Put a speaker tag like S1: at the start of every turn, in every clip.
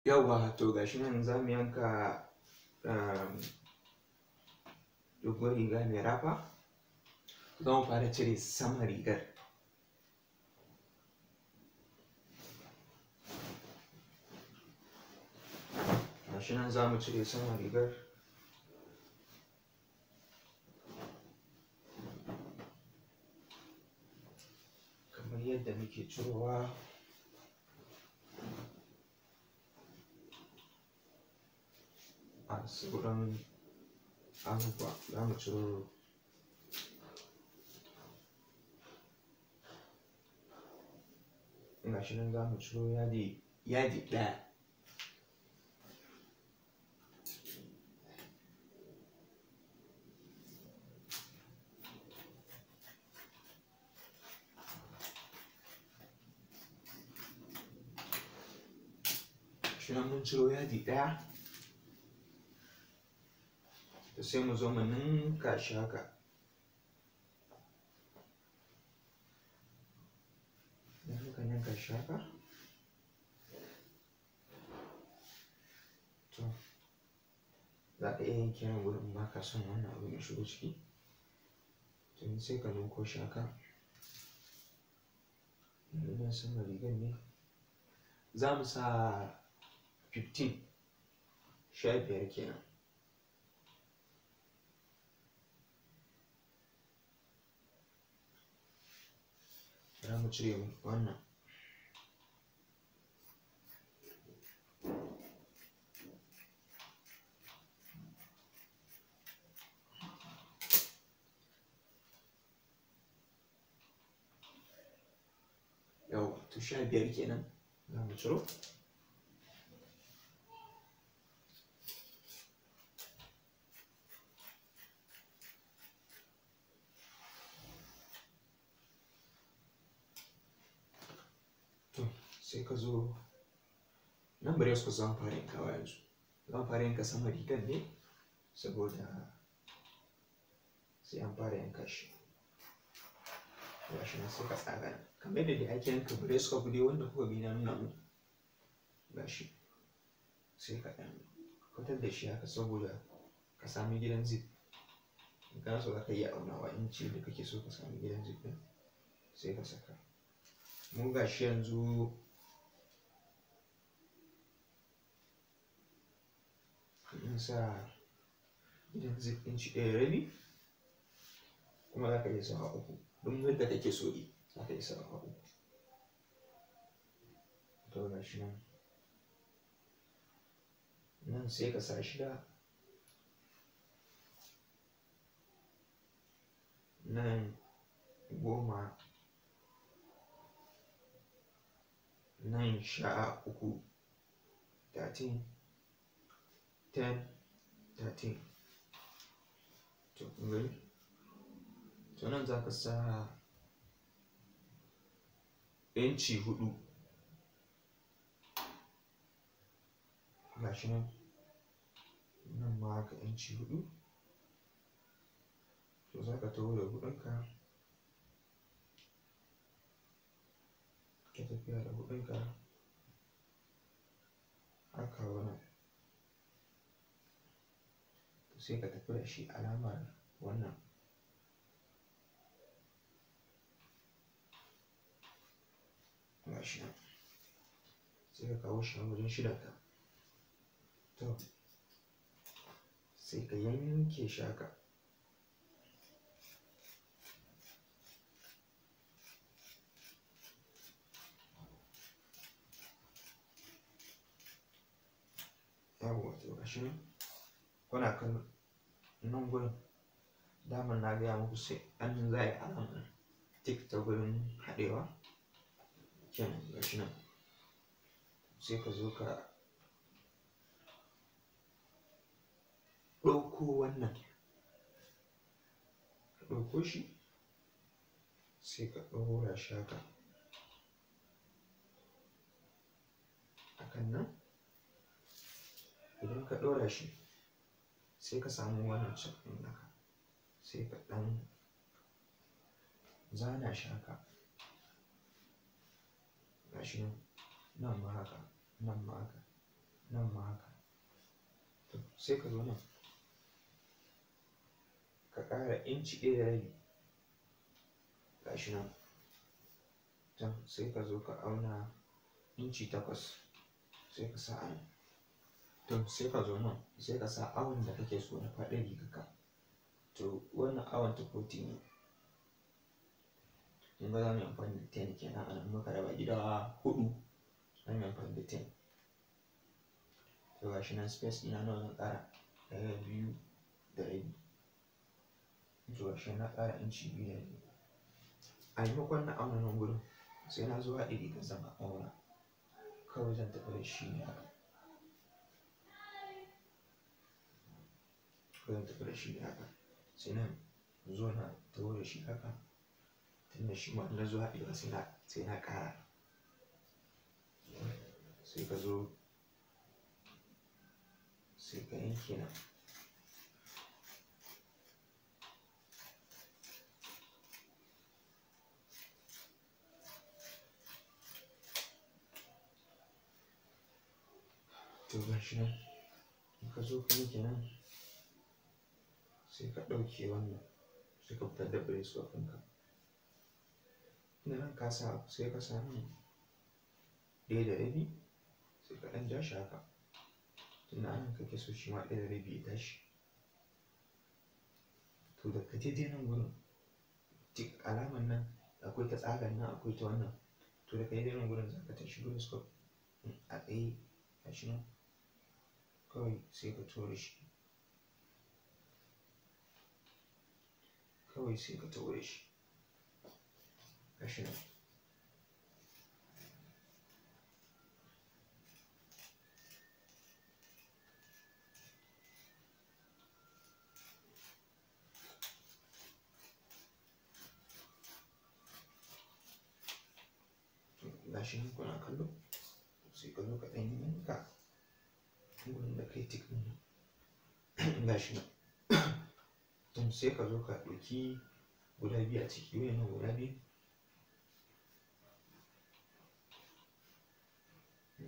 S1: Yauwa, to gashi nan za mu yanka doguwar riga mai rafa. Za mu fara cire saman rigar. Gashi nan za mu cire saman rigar. Kamar yadda muke cirowa. A sauran abubuwa za mu ciro gashi nan, za mu ciro yadi yadi ɗaya. Shi nan mun ciro yadi ɗaya, to sai mu zo mu ninka shi haka. Idan muka ninka shi haka, to za ka iya yanke nan gurin in ba ka son wannan abun ya shigo ciki. To sai ka ninko shi haka. Nan saman rigar ne za mu sa 15, 15 kenan. Za mu cire wannan. Yauwa, to 15 kenan za mu ciro. To sai ka zo nan, bari su za mu fara yankawa yanzu. Za mu fara yanka saman rigar ne, saboda sai an fara yanka shi. Gashi nan, sai ka tsaga nan kamar yadda dai ake yanka breast cup dai wanda kuka gani na nuna muku. Gashi, sai ka ɗan fitar da shi haka saboda ka sami gidan zip. In kana so, za ka iya aunawa inci da kake so ka sami gidan zip ɗin, sai ka saka. Mu gashi yanzu mun sa gidan zip inci 1.5, kuma za ka iya sawa 3, duk yadda kake so dai za ka iya sawa 3. To gashi nan, nan sai ka sa 6, nan 10, nan 13, 13, 10, 13. To kun gani, to nan za ka sa inci 4. Gashi nan, nan ma haka inci 4. To za ka taho da huɗunka, ka tafiya da huɗunka har kawo nan. To sai ka tafi da shi alamar wannan. Gashi nan, sai ka kawo shi wajen shidanka. To sai ka yanke shi haka. Yawwa, to gashi nan kuna kallo nan gurin. Daman na gaya muku sai an za a yi alamar tik ta gurin haɗewa kenan. Gashi nan, sai ka zo ka ɗauko wannan, ka ɗauko shi, sai ka ɗaura shi haka akan nan. Idan ka ɗora shi, sai ka samu wannan cak ɗin naka, sai ka ɗan zana shi haka. Gashi nan, nan ma haka, nan ma haka. Nan ma haka. To sai ka zo nan ka ƙara inci 1.5, gashi nan. Can sai ka zo ka auna inci 8, sai ka sa a nan. To sai ka zo nan sai ka sa awon da kake so na faɗin rigarka. To wannan awon ta 40 ne. Kun ga za mu yi amfani da 10 kenan a nan, muka raba gida 4, za mu yi amfani da 10. To gashi nan space ɗina nawa zan ƙara? 1, 2 da rabi. To gashi nan na ƙara inci 2.5. A maimakon na auna nan gurin, sai na zo haɗe rigar zan auna. Kawai zan tafi da shi ne haka. Kawai zan tafi da shi ne haka. Sai nan zo na taho da shi haka. Tunda shi ma in na zo haɗewa sai na ƙara. Sai ka zo sai ka yanke nan. To gashi nan, in ka zo ka yanke nan, sai ka ɗauke wannan, sai ka fitar da brace ɗinka. Ina nan ka sa, sai ka sa nan 1.5, sai ka ɗan ja shi haka. Tunda anan kake so shi ma 1.5 ya tashi. To daga daidai nan gurin, duk alaman nan akwai ta tsagan nan, akwai ta wannan. To daga daidai nan gurin za ka tashi brace ɗin a tsaye, gashi nan. Kawai sai ka tura shi. Kawai sai ka tura shi. Gashi nan. Gashi nan kuna kallo, sai ka zo ka ɗan yanka gurin da kai tik ɗin nan. Gashi nan. To sai ka zo ka ɗauki guda biyu a ciki, wayannan guda biyu.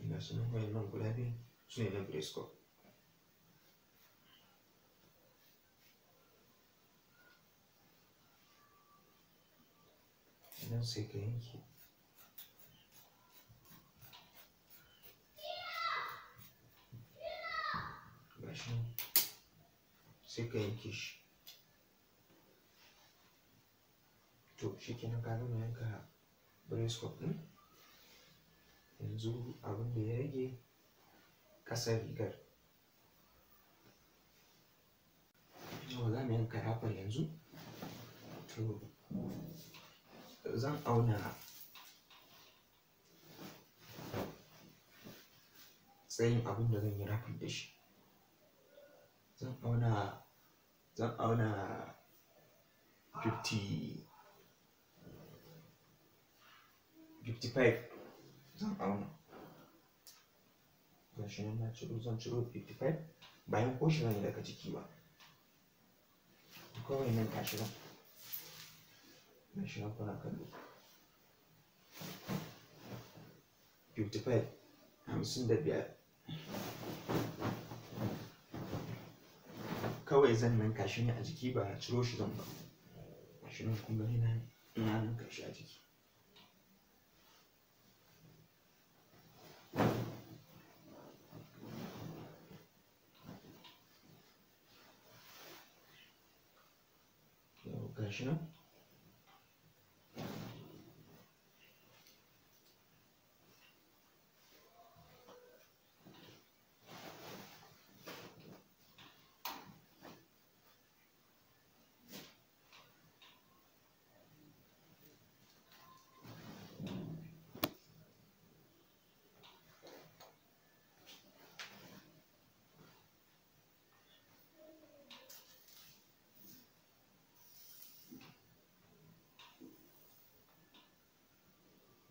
S1: Ga su nan wayannan guda biyu su ne na brace cup. Nan sai ka yanke. Gashi nan sai ka yanke shi. To shi kenan ka gama yanka brace cup ɗin. Yanzu abin da ya rage ƙasar rigar. Yau za mu yanka rafar yanzu. To zan auna tsayin abin da zan yi rafar da shi. Zan auna 55 zan auna. Gashi nan na ciro, zan ciro 55, bayan ko shi zan yi daga ciki ba. Kawai nan tashi zan. Gashi nan kuna kallo. 55, 55. Kawai zan ninka shi ne a jiki, ba ciro shi zan ba. Gashi nan kun gani na ninka shi a jiki. Yau gashi nan.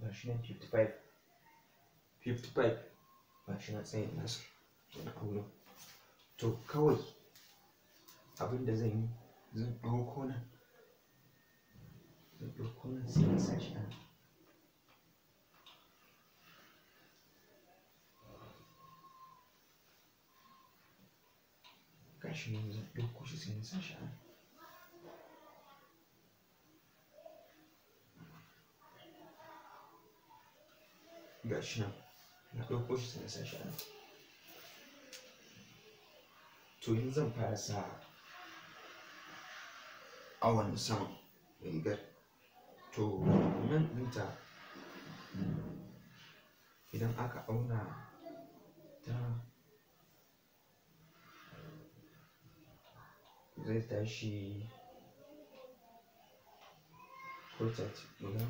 S1: Gashi nan 55, 55 gashi nan tsayin nasa na auna. To kawai abin da zan yi, zan ɗauko nan, zan ɗauko nan sai na sa shi a nan. Gashi nan zan ɗauko shi sai na sa shi a nan. Gashi nan na ɗauko shi sai na sa shi a nan. To yanzu zan fara sa awon saman rigar. To nan ɗinta idan aka auna ta zai tashi ko 30 guda.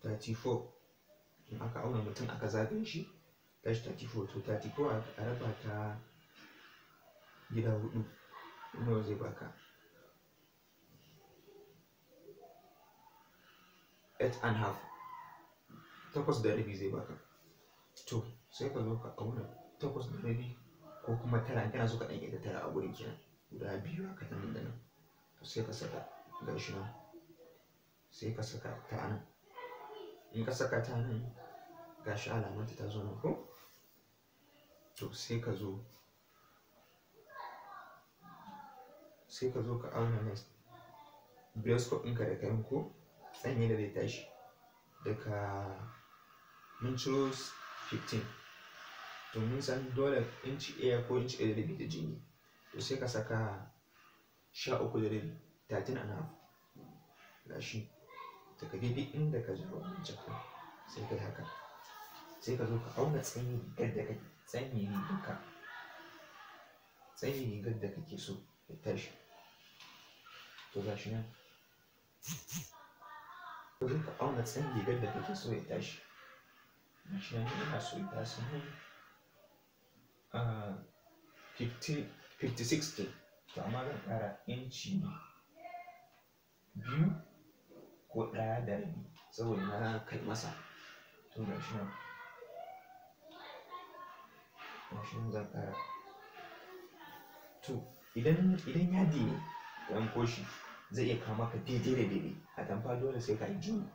S1: 34. In aka auna mutum aka zagaye shi, tashi 34. To 34 a raba ta gida huɗu, nawa zai baka? 8.5, 8.5 zai baka. To sai ka zo ka auna 8.5 ko kuma 9 in kana so ka ɗan ƙirga 9 a gurin kenan, guda biyu haka ta nan da nan. To sai ka saka, gashi nan, sai ka saka ta a nan. In ka saka ta nan, gashi alamanta ta zo nan ko? To sai ka zo ka auna next breast cup ɗinka da ka yanko, tsayin yadda zai tashi. Daga mun ciro 15, to mun san dole inci 1 ko inci 1.5 ta jini. To sai ka saka 13.5, 13.5. Gashi daga daidai inda ka ja wannan cak ɗin, sai ka yi haka. Sai ka zo ka auna tsayin rigar da kake, tsayin rigarka, tsayin rigar da kake so ya tashi. To gashi nan, ka zo ka auna tsayin rigar da kake so ya tashi. Gashi nan ina so ya tashi min 50, 56 ce. To amma zan ƙara inci 2 ko 1.5 saboda na kai masa. To gashi nan, gashi nan zan ƙara. To idan yadi ne ka yanko shi, zai iya kawo maka daidai da daidai. Atamfa dole sai ka yi joni,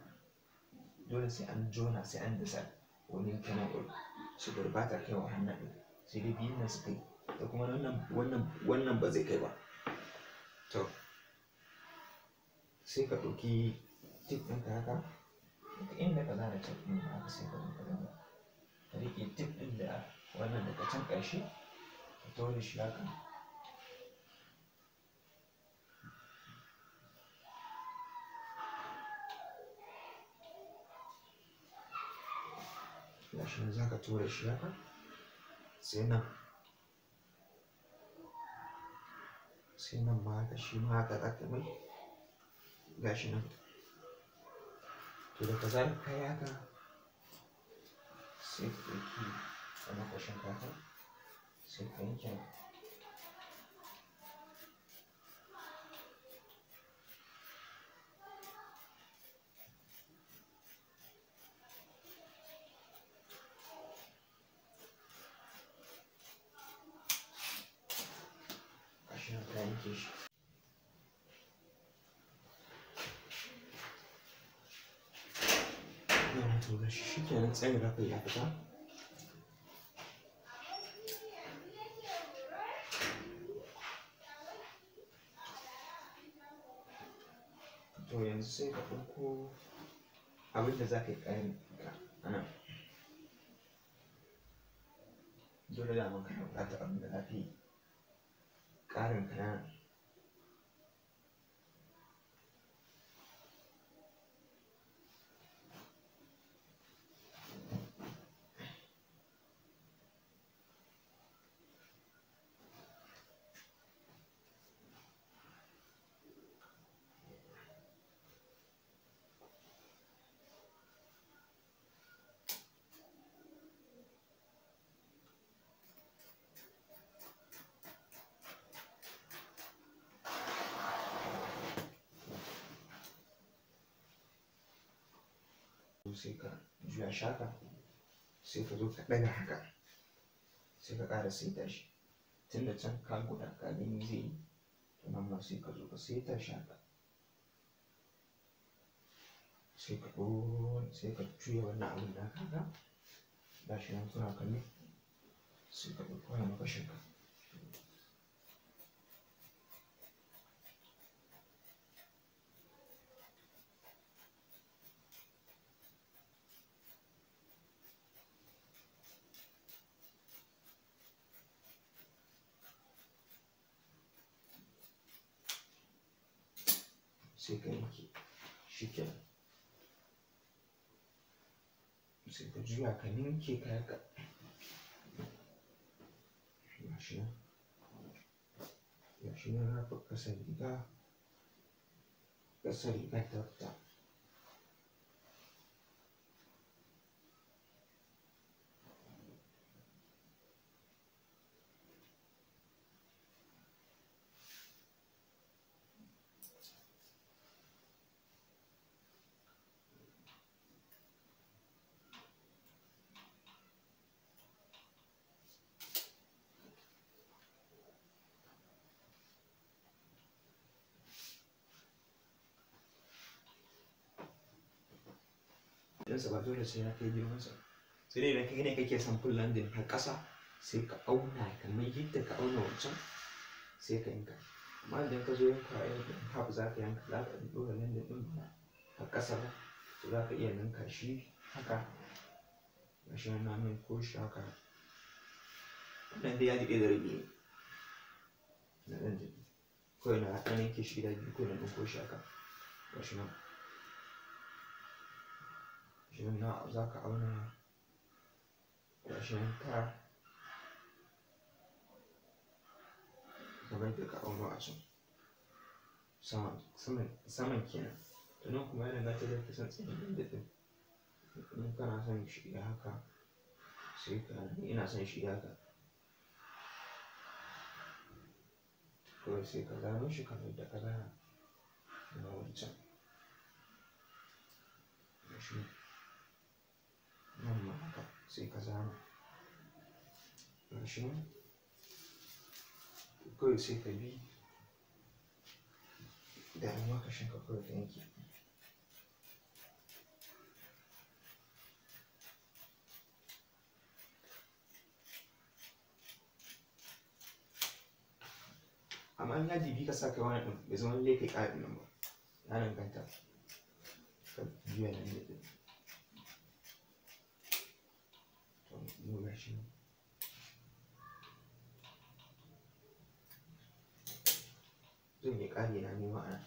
S1: dole sai an jona, sai an dasa wani ta nan gurin saboda ba ta kaiwa hannun ɗin, sai dai biyun nan su kai da kuma wannan ba zai kai ba. To sai ka ɗauki tape ɗinka haka, daga inda ka zana tape ɗin haka, sai ka zo ka zauna ka riƙe tape ɗin da wannan daga can ƙarshe, ka taho da shi haka. Gashi nan za ka tura shi haka, sai nan, sai nan ma haka, shi ma haka za ka mai. Gashi nan. To daga zarar ka yi haka, sai ka ɗauki almakashin ka haka, sai ka yanke nan. Gashi nan ka yanke shi. Yawwa, to gashi shikenan, tsayin ruffle ya fita. To yanzu sai ka ɗauko abin da za ka yi ƙarin ka a nan. Dole daman kana buƙatar abin da za ka yi ƙarin ka nan. Sai ka juya shi haka, sai ka zo ka ɗaga haka, sai ka ƙara saita shi. Tunda can ka gwada ka gani zai yi, to nan ma sai ka zo ka saita shi haka. Sai ka ɗoro, sai ka juya wannan abun naka haka. Gashi nan kuna kallo. Sai ka ɗauko almakashinka. Sai ka yanke, shikenan. Sai ka juya ka ninke kayanka. Gashi nan. Gashi nan na ƙasar riga. Ƙasar rigar ta fita. Ɗinsa ba dole sai ya kai girmansa. Sai dai idan kai ne kake son full landing har ƙasa, sai ka auna kamar yadda ka auna wancan, sai ka yanka. Amma idan ka zo yanka irin half za ka yanka, za ka ɗora landing ɗin ba har ƙasa ba, to za ka iya ninka shi haka. Gashi nan na ninko shi haka. Wannan dai yadi ɗaya da rabi ne. Na ɗan jiki. Kawai na ɗan yanke shi gida biyu, kawai na ɗinko shi haka. Gashi nan. Gashi nan na za ka auna gashi nan 9 kamar yadda ka auno a can. Saman kenan. To nan kuma ya danganta da yadda kake son tsayin landing ɗin. In kana son shi iya haka, sai ka, ni ina son shi iya haka. Kawai sai ka zano shi kamar yadda ka zana na wancan. Gashi nan. Nan ma haka sai ka zana. Gashi nan. Kawai sai ka bi da almakashinka kawai ka yanke. Amma in yadi biyu ka sa kai wannan ɗin, bai zama lallai kai ƙarin nan ba. Ya danganta. Ka juya landing ɗin. To mu gashi nan. Zan yi ƙari na nima a nan.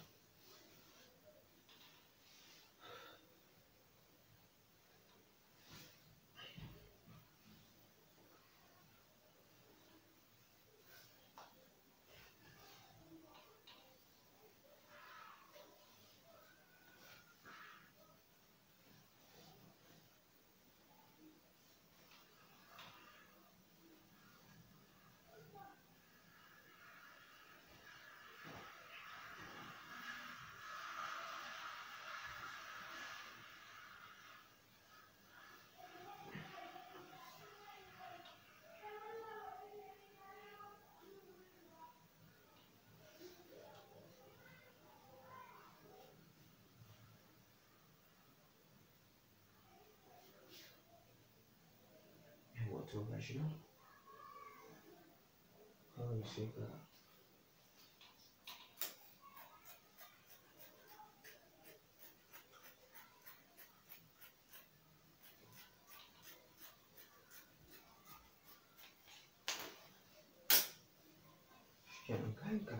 S1: To gashi nan. Kawai sai ka shikenan ka yanka.